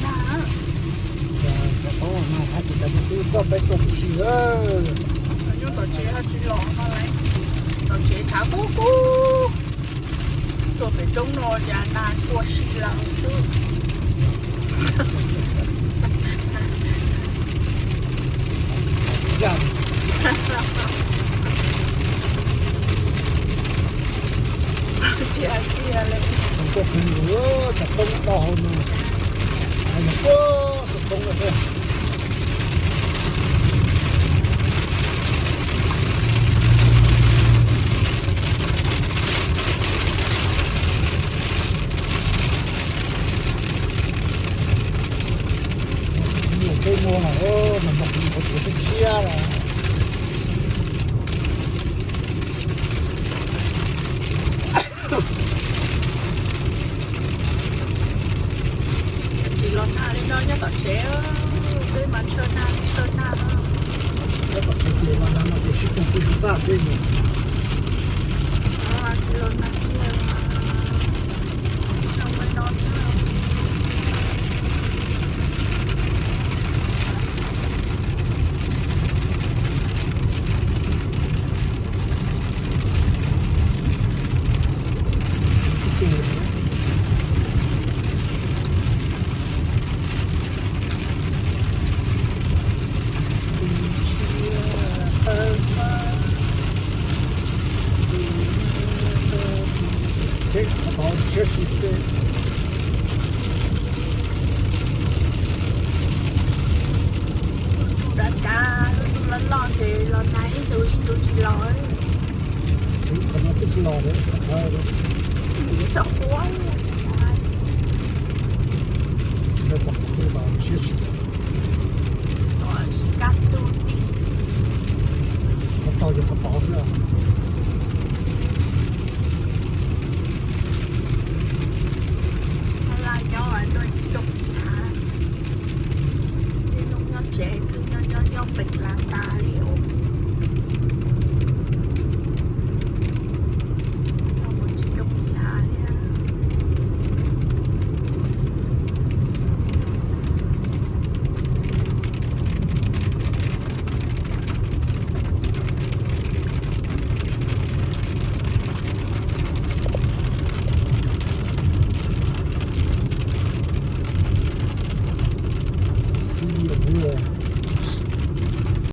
Nag, cov tau nag hais tias cov tus tub koj peb tuaj tib si lawm. Nyob tom tsev ho tsis los no lawm. Tom tsev tshav kub kub. Tuaj pem roob no cas nag kua si lawm xwb. Tsis hais tias li. Cov toob do hauv no, hais tias puag cov toob no thiab. Nyuam peb muag los mas npog kuv qhov tsev tshiab tshiab los. Tsis los nag li no nyob tom tsev, peb mas ntshaw nag ntshaw nag. Nyob tom tsev ces los nag no ces sib koom pw sib txaj xwb. Tsis los nag kiag mas ntshaw li no xwb. Tsheb qhov tod siab si xwb. Lub ntuj dav dav, lub ntuj loj loj ces los nag ib ntus ib ntus tsis los. Xwb qhov no twb tsis los lawm, qhov tod lawm. Ib tsob huab. Qhov tod siab si. Qhov tod yog qhov tod xwb.